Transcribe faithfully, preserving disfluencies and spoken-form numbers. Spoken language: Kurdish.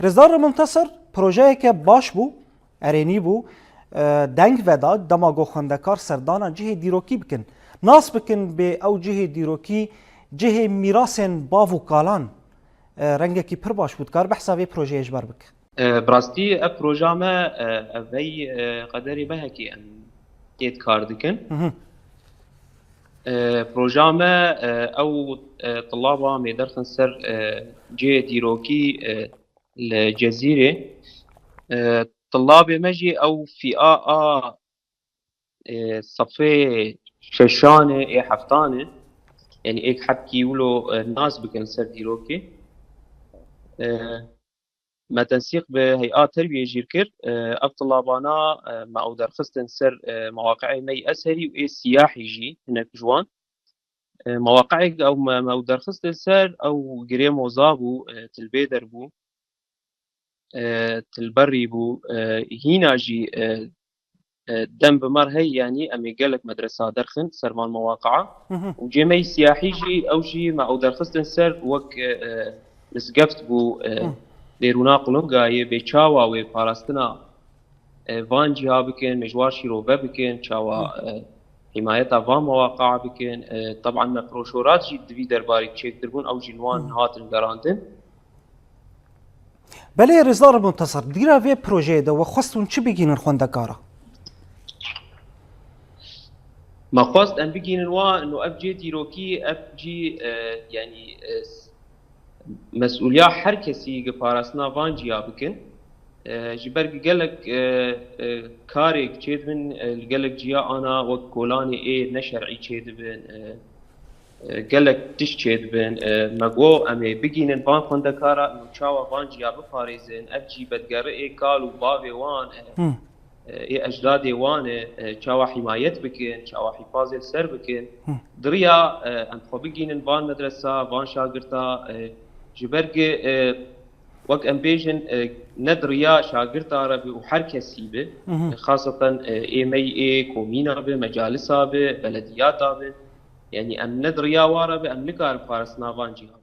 Rêzdar Munteser, projeyeke baş bû, erênî bû, e, deng veda, dema ku xwendekar serdana cihê dîrokî bikin. Nas bikin bê ew cihê dîrokî, cihê mîrasên bav û kalan, e, rengekî pir baş bû. Dikar behsa vê projeyê ji ber bike? E, bi rastî ev proja me, e, ev hey, e, qederê mehekî em têd kar dikin. Hı hı. E, proja me, e, ew, e, tilaba me derxin ser, e, cihê dîrokî, e, li Cezîrê. E, tilabê me jî ew fîa a, e, sefê şeşan e, ê heftan e. Yanî êk hebkî wilo, e, nas bikin ser dîrokê. E, me tensîq bi Hey'a Terbiyê jî kir. E, ev tilabana, e, me ew derxistin ser, e, mewaqi'ê me yê ezherî û ê siyahî jî hinek ji wan. E, mewaqi'ê ew me, me ew derxistin ser, ew girê moza bû, e, tilbê der bû, e, tilberî bû, e, hîna jî, e, e, dem bi me re hey, yanî em ê gelek medresa derxin ser van mewaqi'a. Hı hı. Û cê me yê siyahî jî, ew jî me ew derxistin ser wek, e, e, mizgeft bû, e, Hı. Dêrûna Qulingayê bê çawa wê parastina, e, van cîha bikin, mêjwar şîrove bikin, çawa, Hı. e, hîmayeta van mewaqi'a bikin. E, teban me proşorat jî di vî derbarî çêkiribûn, ew jî li wan Hı. hatin gerandin. Belê, Rêzdar Munteser, dîra vê projeyê de we xwest hûn çi bigînin xwendekara? Me xwest em bigînin wan, no ev cê dîrokî, ev cî, e, yanî, e, s-, mesûliya her kesî gi parastina van cîya bikin. E, ji ber gi gelek, e, e, karêk çêdibin, e, li gelek cîya ana wek kolanê ê neşer'î çêdibin, e, e, gelek tişt çêdibin. E, me got, em ê bigînin van xwendekara, em çawa van cîya biparêzin, ev cî bedgerê ê kal û bavê wan, e, Hı. e, ê ecdadê wan e, e, çawa hîmayet bikin, çawa hîfazê li ser bikin. Hı. Di riya, e, em xwe bigînin van medresa, van şagirta, e, ji ber ku, e, wek em bêjin, e, ne di riya şagirta re bi û her kesî bi, Hı hı. e, xaseten, e, ê me yê ê komîna bi, mecalisa bi, belediyata bi. Yanî em ne di riya wan re bi, em nikarin parastina van cîha.